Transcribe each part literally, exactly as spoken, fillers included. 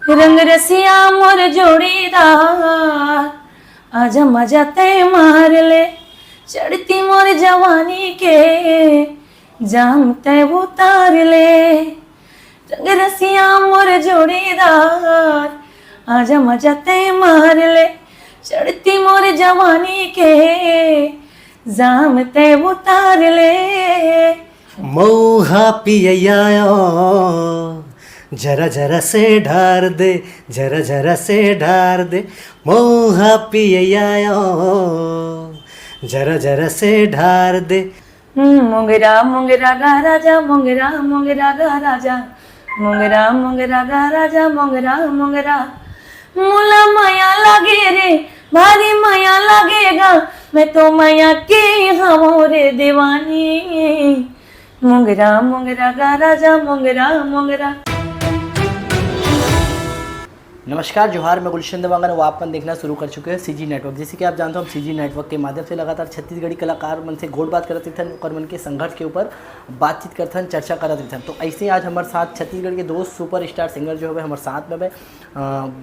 रंग रसिया मोर जोड़ीदार, आजा मजा तै मार ले, चढ़ती मोर जवानी के जाम तै उतार ले। रंग रसिया मोर जोड़ीदार, आजा मजा तै मार ले, चढ़ती मोर जवानी के जाम तै उतार ले। मऊहा पियैया, जरा जरा से ढार दे, जरा जरा से ढार दे। मऊहा पियैया, जरा जरा से ढार दे। हम्म, मोंगरा मोंगरा गा राजा, मोंगरा मोंगरा गा राजा, मोंगरा मोंगरा गा राजा, मोंगरा मोंगरा। मोला मया लागे रे, भारी मया लागेगा, मैं तो मया के हवों रे दीवानी। मोंगरा मोंगरा गा राजा, मोंगरा मोंगरा। नमस्कार, जोहार, मैं गुलशन देवांगन। वो आप मन देखना शुरू कर चुके हैं सीजी नेटवर्क। जैसे कि आप जानते हो, हम सीजी नेटवर्क के माध्यम से लगातार छत्तीसगढ़ी कलाकार मन से गोठ बात करत रहिथन, ओकर मन के संघर्ष के ऊपर बातचीत करथन, चर्चा करत रहिथन। तो ऐसे ही आज हमारे साथ छत्तीसगढ़ के दो सुपरस्टार सिंगर जो हवे हमारे साथ में हवे। अ,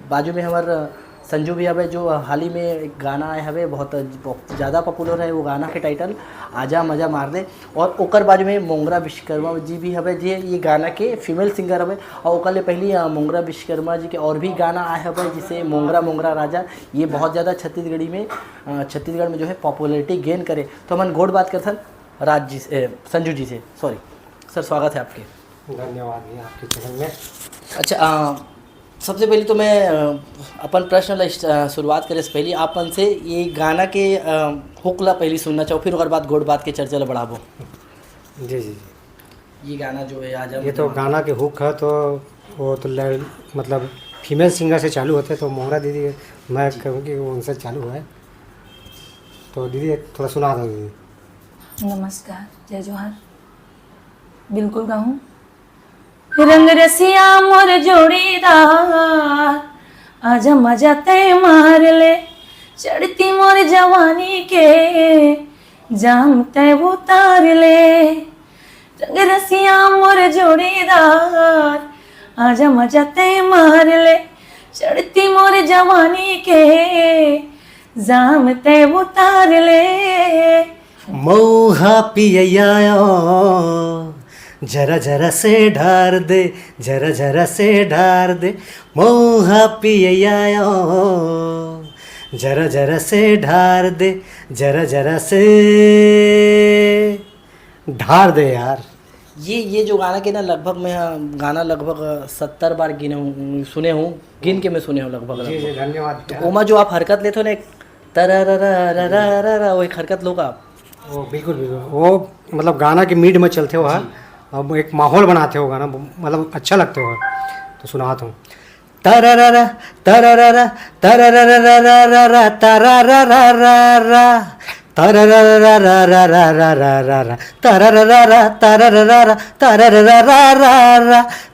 बाजू में हमारे संजू भी हवे, जो हाल ही में एक गाना आए हवे, बहुत, बहुत ज़्यादा पॉपुलर है वो गाना के टाइटल आजा मजा मार दे। और ओकर बाजू में मोंगरा विश्वकर्मा जी भी हवे, जे ये गाना के फीमेल सिंगर हवे। और ओकर ले पहली, अ, मोंगरा विश्वकर्मा जी के और भी गाना आए हवे, जैसे मोंगरा मोंगरा राजा, ये बहुत ज़्यादा छत्तीसगढ़ी में, अ, छत्तीसगढ़ में जो है पॉपुलैरिटी गेन करे। तो हमन गोठ बात करथन राज जी से, ए, संजू जी से, सॉरी सर, स्वागत है आपके। धन्यवाद भैया आपके चैनल में। अच्छा, अ, सबसे पहले तो मैं, अ, अपन प्रश्न ला स्ट-, अ, शुरुआत करे से पहले आप मन से ये गाना के, अ, हुक ला पहले सुनना चाहूँ, फिर ओकर बाद गोठ बात के चर्चा ला बढ़ाबो। जी, जी, जी। ये गाना जो है आज हम ये तो गाना के हुक है, तो वो तो लड़-, मतलब फीमेल सिंगर से चालू होते, तो मोहरा दीदी, मैं जी। कहूँ कि वो उनसे चालू है। तो दीदी थोड़ा सुना दो दीदी। नमस्कार, जय जोहार। बिल्कुल गाऊँ। रंग रसिया मोर जोड़ीदार, आजा मजा तै मार ले, चढ़ती मोर जवानी के जाम तै उतार ले। रंग रसिया मोर जोड़ीदार, आजा मजा तै मार ले, चढ़ती मोर जवानी के जाम तै उतार ले। मऊहा पियैया, जरा जरा से ढार दे, जरा जरा से ढार दे। मऊहा पियैया, जरा जरा से ढार दे, जरा जरा से ढार दे यार। ये, ये जो गाना के ना, लगभग मैं, हाँ, गाना लगभग सत्तर बार गिने हूँ, सुने हूँ, गिन के मैं सुने हूँ लगभग, जी, जी, लगभग। धन्यवाद। तो ओमा जो आप हरकत लेते हो ना, एक तररररररररर, वो एक हरकत लोग आप। वो बिल्कुल, बिल्कुल। वो मतलब गाना के मिड में चलते हो, हाँ। जी। अब एक माहौल बनाते हो गाना, मतलब अच्छा लगते हो। तो सुनाता हूँ। तरररा, तरररा, तरररा, तरररा, तरररा, तरररा,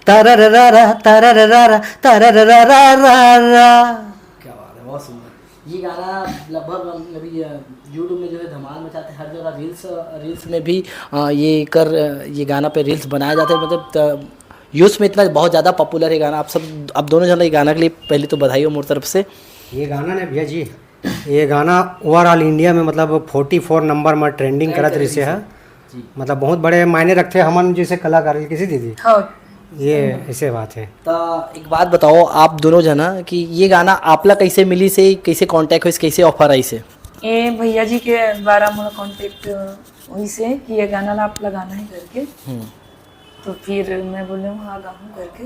तरररा, तरररा, तरररा, तरररा। क्या बात है, बहुत सुंदर। ये गाना लगभग अभी, अ, YouTube में जो है धमाल मचाते, हर जगह रील्स, अ, रील्स में भी, अ, ये कर, अ, ये गाना पे रील्स बनाए जाते हैं, मतलब, त-, यूएस में इतना बहुत ज़्यादा पॉपुलर है गाना। आप सब, आप दोनों जन ये गाना के लिए पहले तो बधाई हो मोर तरफ से। ये गाना ने भैया जी, ये गाना ओवरऑल इंडिया में मतलब फोर्टी फोर नंबर में ट्रेंडिंग करत रहिसे है। जी। मतलब बहुत बड़े मायने रखते हैं हमन जैसे कलाकार के, किसी दीदी। हाँ। ये ऐसे बात है। तो एक बात बताओ आप दोनों जना कि ये गाना आपला कैसे मिलिसे, कैसे कॉन्टैक्ट होइस, कैसे ऑफर आइसे? ये भैया जी के द्वारा मोला कॉन्टैक्ट हुई से कि ये गाना ला आप लगाना है करके। हम्म। तो फिर मैं बोले हूँ, "हाँ, गाऊँ" करके,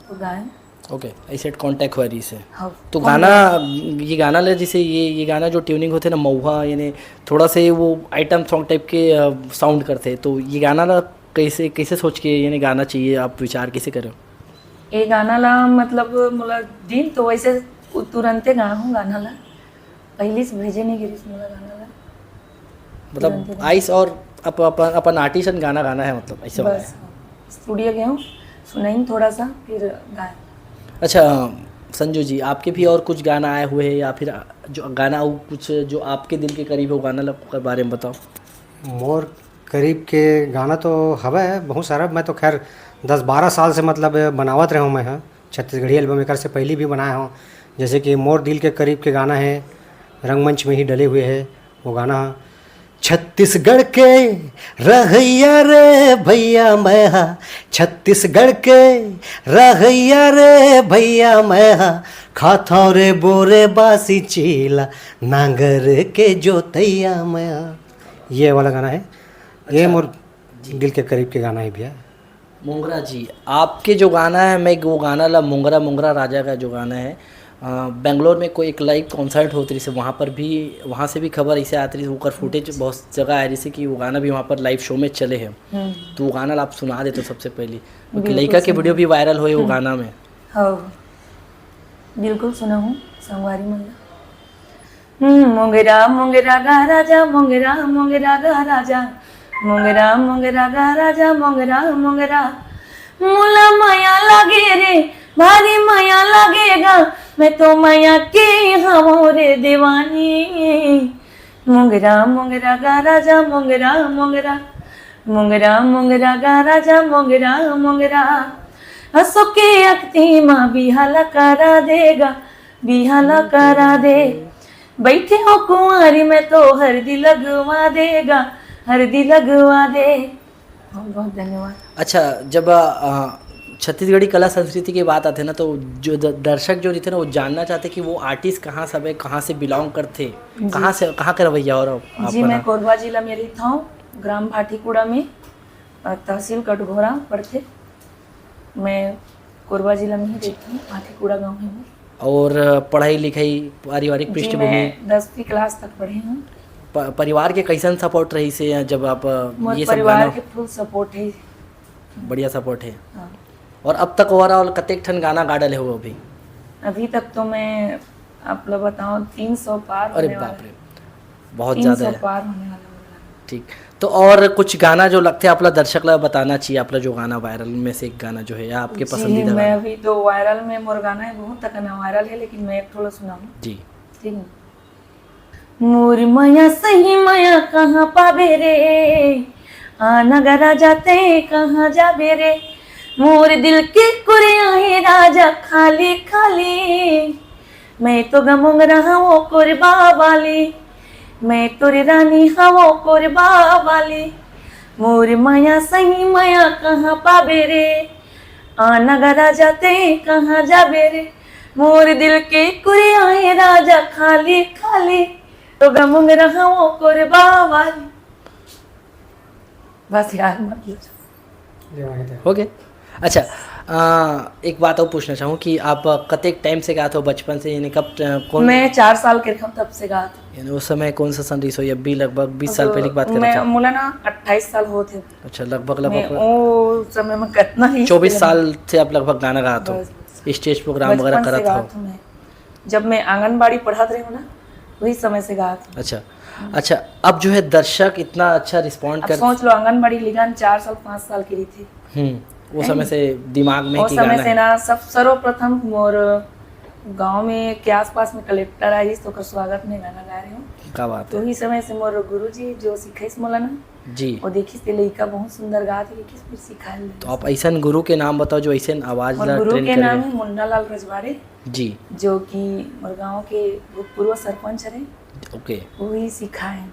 तो गाए। ओके, ऐसे कॉन्टैक्ट हुआ रहिसे। हाँ। तो कॉन्टैक्ट। गाना, ये गाना ले, जैसे ये, ये गाना जो ट्यूनिंग होते ना, मऊहा, यानी थोड़ा से वो आइटम सॉन्ग टाइप के, अ, साउंड करते, तो ये गाना ला कैसे, कैसे सोच के यानी गाना चाहिए, आप विचार कैसे करे? ये गाना ला मतलब मोला दिन तो वैसे उ-, तुरंते गा हूँ गाना ला, पहली से भेजे नहीं गिरिस मोला गाना ला। मतलब तुरंते गा। आइस और अप-, अपन, अपन आर्टिस्ट गाना गाना है, मतलब ऐसे वाला बस, है। हाँ। स्टूडियो गए हूँ, सुनाई थोड़ा सा, फिर गाए। अच्छा, संजू जी, आपके भी और कुछ गाना आए हुए हैं या फिर जो गाना हो कुछ जो आपके दिल के करीब हो, गाना ला के बारे में बताओ। मोर करीब के गाना तो हवय बहुत सारा, मैं तो खैर दस बारह साल से मतलब बनावत रहे हूँ मैं ह। छत्तीसगढ़ी एल्बम एकर से पहली भी बनाए हों, जैसे कि मोर दिल के करीब के गाना है, रंगमंच में ही डले हुए है वो गाना। छत्तीसगढ़ के रहैया रे भैया मैं हा, छत्तीसगढ़ के रहैया रे भैया मैं हा, खाथौं रे बोरे बासी चीला, नांगर के जोतैया मैं हा। ये वाला गाना है, ये अच्छा। मोर जी। दिल के करीब के गाना है भैया। मोंगरा जी, आपके जो गाना है, मैं वो गाना ला मोंगरा मोंगरा राजा का जो गाना है, अ, बेंगलोर में कोई एक लाइव कॉन्सर्ट होत रहिस हे, वहाँ पर भी, वहाँ से भी खबर ऐसे आत रहिस हे, ओकर फुटेज बहुत जगह आए रहिस हे कि वो गाना भी वहाँ पर लाइव शो में चले हे। हम्म। तो वो गाना ला आप सुना देते सबसे पहले, क्योंकि बिल्कुल लइका के सुना। वीडियो भी वायरल होए वो हम्म। गाना में। हाँ, बिल्कुल सुना हूँ संगवारी मन ला। हम्म, मोंगरा मोंगरा गा राजा, मोंगरा मोंगरा गा राजा, मोंगरा मोंगरा गा राजा, मोंगरा मोंगरा। मोला मया लागे रे, भारी मया लागेगा, मैं तो मया के हवों रे दीवानी। मोंगरा मोंगरा गा राजा, मोंगरा मोंगरा, मोंगरा मोंगरा गा राजा, मोंगरा मोंगरा। असो के अक्ती मा बिहा ला करा देगा, बिहा ला करा दे। बैठे हो कुंवारी में तो हरदी लगवा देगा, हरदी लगवा दे। बहुत बहुत धन्यवाद। अच्छा, जब अ, छत्तीसगढ़ी कला संस्कृति की बात आथे ना, तो जो द-, दर्शक जो रहिथे ना, वो जानना चाहथे कि वो आर्टिस्ट कहाँ से हवे, कहाँ से बिलोंग करथे, जी। कहाँ से, कहाँ के रहवइया हो आप जी, मन? मैं कोरबा जिला में रहिथौं, ग्राम भाटीकुड़ा में, अ, तहसील कटघोरा पड़थे। मैं कोरबा जिला में ही रहिथौं, भाटीकुड़ा गाँव है मोर। और पढ़ाई लिखाई, पारिवारिक जी, पृष्ठभूमि? मैं दसवीं क्लास तक पढ़े हूँ। प-, परिवार के कैसन सपोर्ट रहिस हे जब आप, अ, मोर ये सब परिवार गाना? के फुल सपोर्ट है। बढ़िया सपोर्ट है। हाँ। और अब तक overall कतेक ठन गाना गा डाले हो अभी? अभी तक तो मैं आप लोग बताओ, तीन सौ पार अरे होने वाला बाप है। रे, बहुत तीन सौ ज्यादा है। पार होने वाला है। ठीक, तो और कुछ गाना जो लगथे आप ला दर्शक ला बताना चाहिए, आप ला जो गाना वायरल में से एक गाना जो है या आपके जी, पसंदीदा मैं गाना? अभी तो वायरल में मोर गाना है, बहुत तक ना वायरल है, लेकिन मैं एक ठो ला सुनाऊँ। जी। ठीक है। मोर मया सही मया कहाँ पाबे रे, आना गा राजा तैं कहाँ जाबे रे, मोर दिल के कुरिया हे राजा खाली खाली। मैं तो गा मोंगरा हवों कोरबा वाली, मैं तोर रानी हवों कोरबा वाली। मोर मया सही मया कहाँ पाबे रे, आना गा राजा तैं कहाँ जाबे रे, मोर दिल के कुरिया हे राजा खाली खाली। तो गा मोंगरा हवों कोरबा वाली। बस यार, मतलब। हो गया। अच्छा, अ, एक बात और पूछना चाहूँ कि आप कतेक टाइम से गात हो, बचपन से, यानी कब, अ, कौन मैं चार साल के रहिथौं तब से गात हौं। यानी उस समय कौन सा सन रहिस होही, अभी लगभग बीस साल अब पहले की बात करत मैं, हौं। मोला ना अट्ठाईस साल होत हे। अच्छा, लगभग, मैं लगभग ओ समय में कतना ही चौबीस साल से आप लगभग गाना गात हो, बस, बस। स्टेज प्रोग्राम वगैरह बचपन से करत हो। गात हूँ मैं। जब मैं आंगनबाड़ी पढ़त रहे हूँ ना, वही समय से गात हूँ। अच्छा, हम्म। अच्छा, अब जो है दर्शक इतना अच्छा रिस्पॉन्ड अब कर सोच लो, आंगनबाड़ी लिगान चार साल, पाँच साल की रही थी। हम्म, वो है समय नहीं? से दिमाग में वो कि समय गाना से है। ना, सब सर्वप्रथम मोर गांव में के आसपास में कलेक्टर आइस, तो ओकर स्वागत में गाना गा रहे हूँ। क्या बात तो है। वही समय से मोर गुरुजी जो सिखाइस मोला ना, जी। वो देखिस ते लइका बहुत सुंदर गात हे, देखिस फिर सिखा ले। तो आप ऐसन गुरु के नाम बताओ जो ऐसन आवाज मोर ला गुरु ट्रेन के करे। नाम है मुन्ना लाल रजवाड़े। जी। जो कि मोर गांव के भूतपूर्व सरपंच हरे। ओके। वही सिखाए।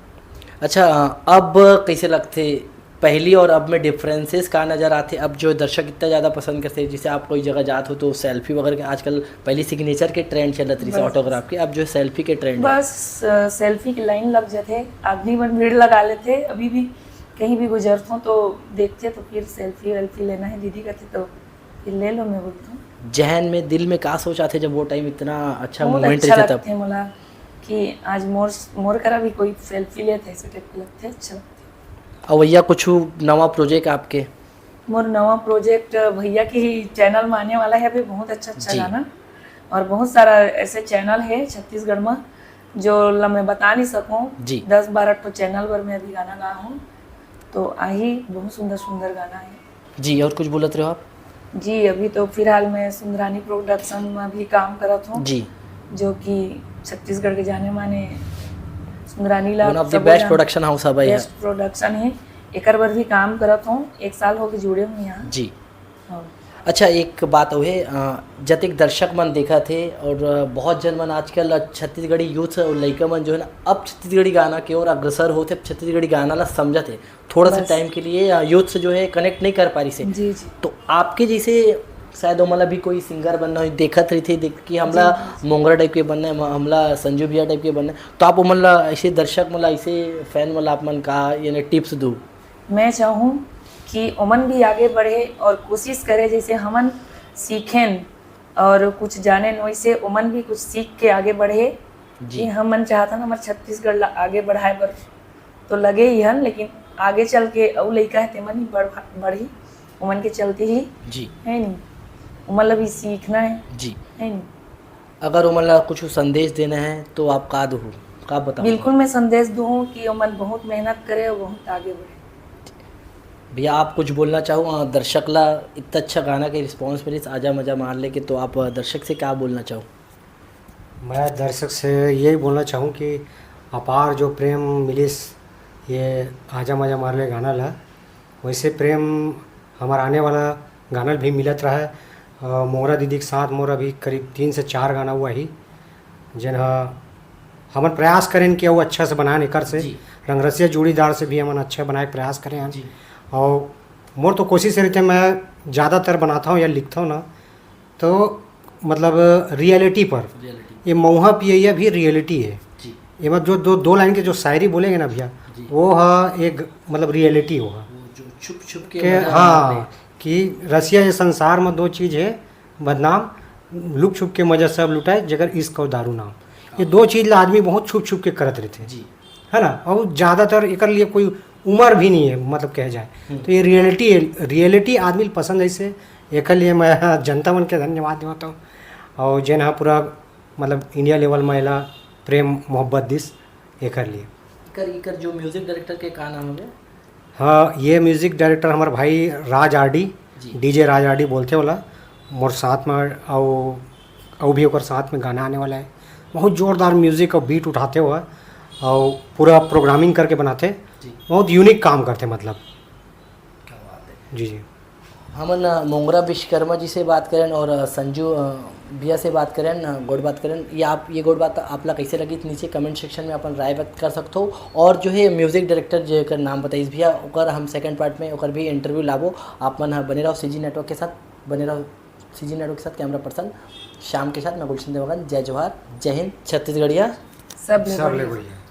अच्छा, अब कैसे लगथे, पहली और अब में डिफरेंसेस का नजर आथे? अब जो दर्शक इतना ज्यादा पसंद करथे, जैसे आप कोई जगह जात हो तो सेल्फी वगैरह के, आजकल पहली सिग्नेचर के ट्रेंड चलत रहिस, बस। ऑटोग्राफ के, अब जो सेल्फी के ट्रेंड है। बस, अ, सेल्फी की लाइन लग जाथे, आदमी मन भीड़ लगा लेथे। अभी भी कहीं भी गुजरथों तो देखथे तो फिर सेल्फी वेल्फी लेना है दीदी कहथे तो फिर ले लो, मैं बोलथों। जहन में, दिल में का सोच आथे जब वो टाइम इतना अच्छा बहुत मोमेंट अच्छा रहिथे तब? लगथे मोला कि आज मोर, मोर करा भी कोई सेल्फी लेत हे, ऐसे टाइप के लगथे, अच्छा लगथे। अउ भैया, कुछ नवा प्रोजेक्ट आपके? मोर नवा प्रोजेक्ट भैया के ही चैनल में आने वाला है, अभी बहुत अच्छा अच्छा जी। गाना और बहुत सारा ऐसे चैनल है छत्तीसगढ़ में जो ला मैं बता नहीं सकूँ। जी। दस बारह ठो चैनल पर मैं अभी गाना गा हूँ, तो आही बहुत सुंदर सुंदर गाना है। जी, और कुछ बोलत रहो आप? जी, अभी तो फिलहाल मैं सुंदरानी प्रोडक्शन में भी काम करत हूँ, जी। जो कि छत्तीसगढ़ के जाने माने सुंदरानी ला one of the सबो best जान-, production house हवे बेस्ट यहाँ। प्रोडक्शन है, एकर बर भी काम करत हूँ, एक साल हो गए जुड़े हूँ यहाँ। जी। हाँ। अच्छा, एक बात अउ हे, अ, जतेक दर्शक मन देखत हे और, अ, बहुत जन मन आजकल छत्तीसगढ़ी यूथ और लइका मन जो है ना, अब छत्तीसगढ़ी गाना के ओर अग्रसर होत हे, अब छत्तीसगढ़ी गाना ला समझत हे। थोड़ा सा बस। टाइम के लिए, अ, यूथ से जो है कनेक्ट नहीं कर पा रही से। जी, जी। तो आपके जैसे शायद ओमन ला भी कोई सिंगर बनना हो, देखत रही थे, देख कि हमला जी, जी। मोंगरा टाइप के बनना है, हमला संजू भैया टाइप के बनना है, तो आप ओमन ला ऐसे दर्शक मन ला, ऐसे फैन मन ला आप मन का यानी टिप्स दो? मैं चाहूँ कि ओमन भी आगे बढ़े और कोशिश करे, जैसे हमन सीखेन और कुछ जानेन, वैसे ओमन भी कुछ सीख के आगे बढ़े। जी। कि हमन चाहत हन हमर छत्तीसगढ़ ला आगे बढ़ाए बर तो लगे ही हन, लेकिन आगे चल के अउ लइका है तेमन ही बढ़-, बढ़ी, ओमन के चलते ही जी। है नी, ओमन ला भी सीखना है, जी। है नी। अगर ओमन ला कुछ संदेश देना है तो आप का दो, का बताओ? बिल्कुल, मैं संदेश दूँ कि ओमन बहुत मेहनत करे और बहुत आगे बढ़े। भैया, आप कुछ बोलना चाहो, अ, दर्शक ला इतना अच्छा गाना के रिस्पॉन्स मिलिस, आजा मजा मार ले के, तो आप, अ, दर्शक से क्या बोलना चाहो? मैं दर्शक से यही बोलना चाहूँ कि अपार जो प्रेम मिलिस ये आजा मजा मार ले गाना ला, वैसे प्रेम हमार आने वाला गाना भी मिलत रहा है। अ, मोहरा दीदी के साथ मोर अभी करीब तीन से चार गाना हुआ ही, जेन ह हमन प्रयास करेन कि वो अच्छा से बनाएन एकर से। जी। रंगरसिया जोड़ीदार से भी हमन अच्छा बनाए के प्रयास करे हन। जी। और मोर तो कोशिश रहते, मैं ज़्यादातर बनाता हूँ या लिखता हूँ ना, तो मतलब रियलिटी पर। रियलिटी। ये मऊहा पियैया भी रियलिटी है। जी। एमा जो दो, दो लाइन के जो शायरी बोलेंगे ना भैया, जी। वो ह एक मतलब रियलिटी हो ह। वो जो छुप छुप के के, मजा हाँ, मारते। कि रसिया ये संसार में दो चीज़ है बदनाम, लुक छुप के मजा सब लुटाए, जेकर इश्क और दारू नाम। ये दो चीज़ ला आदमी बहुत छुप छुप के करत रहते। जी। है ना, और ज़्यादातर एकर लिए कोई उम्र भी नहीं है, मतलब कहे जाए हम्म। तो ये रियलिटी है, रियलिटी आदमी ल पसंद है, इसे एकर लिए मैं जनता मन के धन्यवाद देवत हूँ। और जेन ह पूरा मतलब इंडिया लेवल में एला प्रेम मोहब्बत दिस एकर लिए। एकर, एकर जो म्यूजिक डायरेक्टर के का नाम हवे? हाँ, ये म्यूजिक डायरेक्टर हमारे भाई राज आरडी, जी। डीजे राज आरडी बोलते वाला, मोर साथ में, और, और भी ओकर साथ में गाना आने वाला है। बहुत जोरदार म्यूजिक और बीट उठाते हुए और पूरा प्रोग्रामिंग करके बनाते, जी। बहुत यूनिक काम करते मतलब। क्या बात है। जी, जी। हमन, अ, मोंगरा विश्वकर्मा जी से बात करेन और, अ, संजू, अ, भैया से बात करेन, अ, गोठ बात करेन। ये आप, ये गोठ बात आप ला कैसे लगी, नीचे कमेंट सेक्शन में अपन राय व्यक्त कर सकते हो। और जो है म्यूजिक डायरेक्टर जेकर नाम बताइस भैया, ओकर हम सेकंड पार्ट में ओकर भी इंटरव्यू लाबो। आप मन ह बने रहो सीजी नेटवर्क के साथ, बने रहो सीजी नेटवर्क के साथ। कैमरा पर्सन श्याम के साथ मैं गुलशन देवगन। जय जोहार, जय हिंद, छत्तीसगढ़िया। सब ले सब ले बढ़िया। बढ़िया।